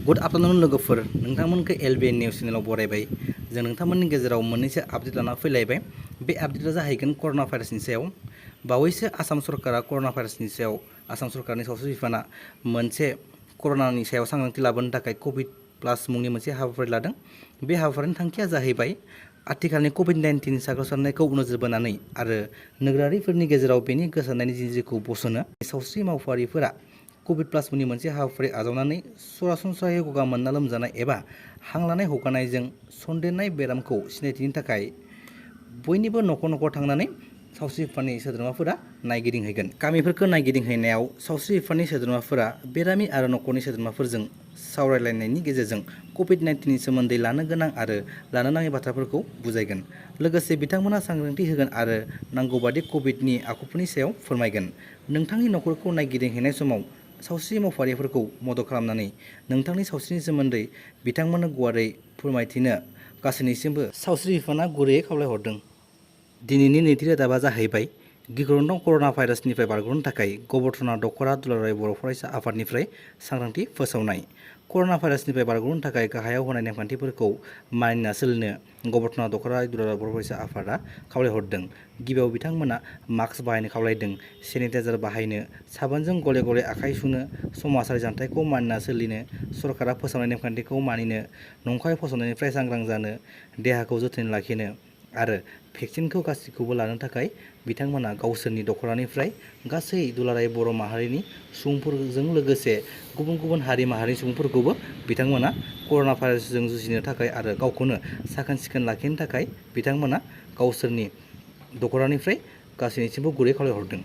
Good afternoon लोगोफोर, नोंथांमोनखौ एलबिएन news चेनेलाव बरायबाय। जों नोंथांमोननि गेजेराव मोननैसो आपडेट लाना फैलायबाय। बे आपडेटआ जाहैगोन कर'ना भाइरासनि सायाव। बावैसो आसाम सरकारा कर'ना भाइरासनि सायाव आसाम सरकारनि सावस्रि बिफाना मोनसे कर'नानि सायाव सांग्रांथि लाबोनो थाखाय कभिड प्लास मुंनि मोनसे हाबाफारि लादों। बे हाबाफारिनि थांखिया जाहैबाय आथिखालनि कभिड-19 साग्लोबसारनायखौ नोजोर बोनानै आरो नोगोरारिफोरनि गेजेराव बेनि गोसारनायनि जिजिखौ बस'नो सावस्रि मावफारिफोरा कभिड प्लास मुंनि मोनसे हाबाफारि आजावनानै सरासनस्रायै गगा मोनना लोमजानाय एबा हां लानाय हगारनायजों सन्देरनाय बेरामखौ सिनायथिनो थाखाय बयनिबो न'खर न'खर थांनानै सावस्रि बिफाननि सोद्रोमाफोरा नायगिदिंहैगोन। गामिफोरखौ नायगिदिंहैनायाव सावस्रि बिफाननि सोद्रोमाफोरा बेरामि आरो न'खरनि सोद्रोमाफोरजों सावरायलायनायनि गेजेरजों कभिड-19नि सोमोन्दै लानो गोनां आरो लानो नाङै बाथ्राफोरखौ बुजायगोन। लोगोसे बिथांमोना सांग्रांथि होगोन आरो नांगौबादि कभिडनि आखुफोरनि सायाव फोरमायगोन। नोंथांनि न'खरखौ नायगिदिंहैनाय समाव सावस्रि मावफारियाफोरखौ मदद खालामनानै नोंथांनि सावस्रिनि सोमोन्दै बिथांमोननो गुवारै फोरमायथिनो गासैनिसिमबो सावस्रि बिफाना गुरैयै खावलायहरदों। दिनैनि नैथि रादाबा जाहैबाय गिख्रंथाव कर'ना भाइरासनिफ्राय बारग'नो थाखाय गबर्थना दख'रा दुलाराय बर' फरायसा आफादनिफ्राय सांग्रांथि फोसावनाय। कर'ना भाइरासनिफ्राय बारग'नो थाखाय गाहायाव होनाय नेमखान्थिफोरखौ मानिना सोलिनो गबर्थना दख'रा दुलाराय बर' फरायसा आफादा खावलायहरदों। गिबियाव बिथांमोना मास्क बाहायनो खावलायदों, सेनिटाइजार बाहायनो, साबोनजों गले गले आखाइ सुनो, समाजारि जानथायखौ मानिना सोलिनो, सरकारा फोसावनाय नेमखान्थिखौ मानिनो, नंखाय फोसावनायनिफ्राय सांग्रां जानो, देहाखौ जोथोनै लाखिनो आरो भेक्सिनखौ गासिखौबो लानो थाखाय बिथांमोना गावसोरनि दख'रानिफ्राय गासै दुलाराय बर' माहारिनि सुबुंफोरजों लोगोसे गुबुन गुबुन हारि माहारिनि सुबुंफोरखौबो बिथांमोना कर'ना भाइरासजों जुजिनो थाखाय आरो गावखौनो साखोन सिखोन लाखिनो थाखाय बिथांमोना गावसोरनि दख'रानिफ्राय गासैनिसिमबो गुरै खावलायहरदों।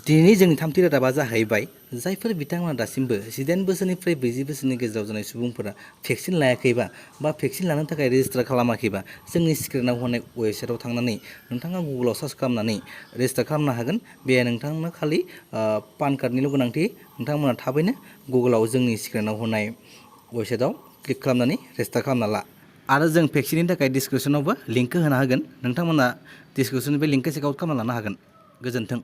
दिनै जोंनि थामथि रादाबा जाहैबाय जायफोर बिथांमोना दासिमबो 18 बोसोरनिफ्राय 40 बोसोरनि गेजेराव जानाय सुबुंफोरा भेक्सिन लायाखैबा बा भेक्सिन लानो थाखाय रेजिस्टार खालामाखैबा जोंनि स्क्रिनाव होनाय वेबसाइटआव थांनानै नोंथाङा गुगोलाव सार्च खालामनानै रेजिस्टार खालामनो हागोन। बे नोंथांनो खालि पान कार्डनिल' गोनांथि। नोंथांमोना थाबैनो गुगोलाव जोंनि स्क्रिनाव होनाय वेबसाइटआव क्लिक खालामनानै रेजिस्टार खालामना ला। आरो जों भेक्सिननि थाखाय डिसक्रिपसनावबो लिंकखौ होना होगोन। नोंथांमोना डिसक्रिपसननि बे लिंकखौ चेकआउट खालामना लानो हागोन। गोजोन्थों।